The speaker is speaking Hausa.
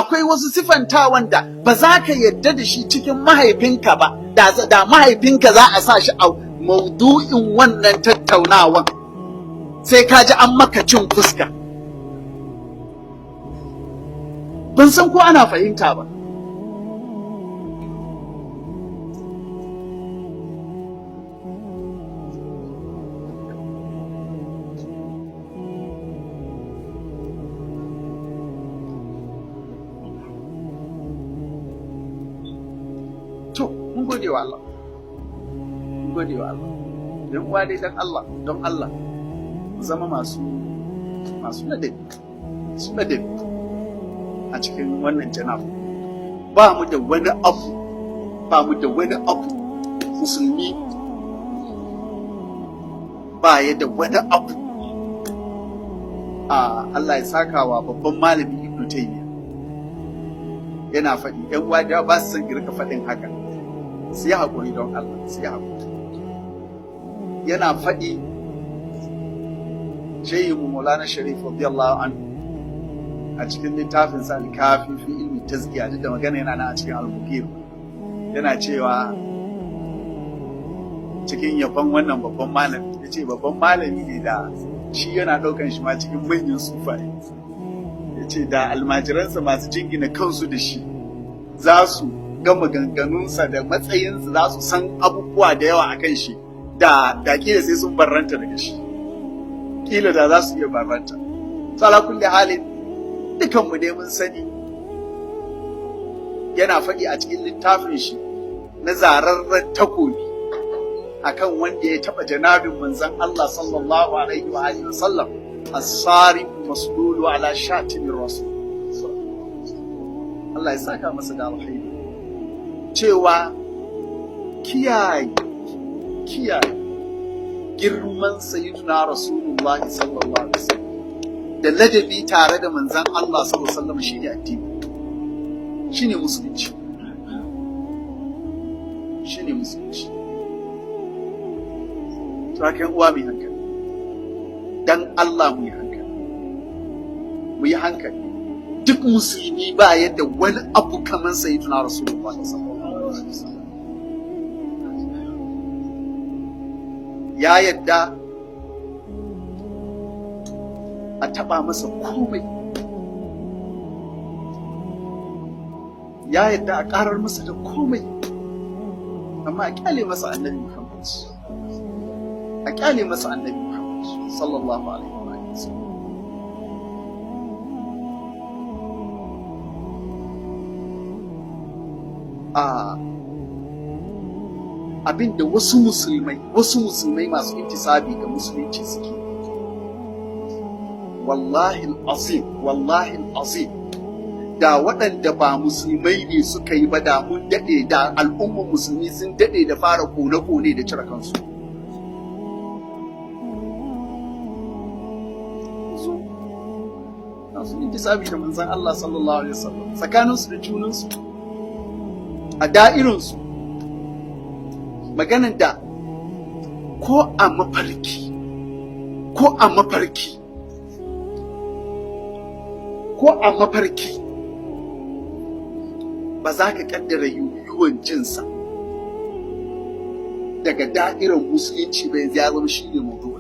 Akwai wasu sifantawan da ba za ka yadda da shi cikin mahaifinka ba, da mahaifinka za a sa shi a maudu'in wannan tattaunawan, sai ka ji an maka cin fuska. Ban san ko ana fahimta ba. To, mun gode wa Allah. Mun gode wa Allah. Don uwa dai, dan Allah, don Allah, zama masu ladabi, su ladabi a cikin wannan janab. Ba mu da wani abu, ba mu da wani abu, musulmi ba ya da wani abu. A Allah ya saka wa babban malami Ibn Taymiyyah, yana faɗi, ‘yan uwa da ba su son rika faɗin haka, su yi haƙuri, don Allah su yi haƙuri. Yana faɗi, shehi mu Maulana Sharif radiyallahu anhu, a cikin littafin sa Al-Kafi fi ilmi tazkiya, duk da magana yana nan a cikin Al-Mukir, yana cewa cikin yabon wannan babban malami, yace babban malami ne da shi yana ɗaukan shi ma cikin manyan sufaye. Yace da almajiransa masu jingina kansu da shi za su ga maganganunsa da matsayinsa, za su san abubuwa da yawa akan shi, da kila sai sun barranta daga shi, kila da za su iya barranta. So ala kulli halin, dukan mu dai mun sani, yana faɗi a cikin littafin shi na zararren takobi akan wanda ya taɓa janabin manzon Allah sallallahu alaihi wa alihi wasallam, as-sarim maslulu ala shatimin rasul, Allah ya saka masa da alkhairi, cewa kiyaye girman sayyidina Rasulullah sallallahu alaihi wasallam da ladabi tare da manzon Allah sallallahu alaihi wasallam shine addini, shine musulunci, shine musulunci. Sakan uwa, mai hankali, dan Allah mu yi hankali, mu yi hankali. Duk musulmi ba yadda wani abu kamar sayyidina Rasulullah sallallahu alaihi wasallam. Ya yadda a taba masa komai, ya yadda a karar masa da komai, amma a kyale masa Annabi Muhammad, a kyale masa Annabi Muhammad sallallahu alaihi wa sallam. A abin da wasu musulmai masu intisabi ga musulunci suke, wallahi azim, wallahi azim, da waɗanda ba musulmai ne suka yi ba, da mun daɗe, da al'ummar musulmi sun daɗe da fara kone-kone da cire kansu. Su intisabi da manzon Allah sallallahu alaihi wasallam, tsakaninsu da junansu, a da'irinsu, maganan da ko a mafarki, ko a mafarki, ko a mafarki ba za ka kaddara yiwuwan jinsa daga da'irar musulunci ba, yanzu ya zama shi ne maudu.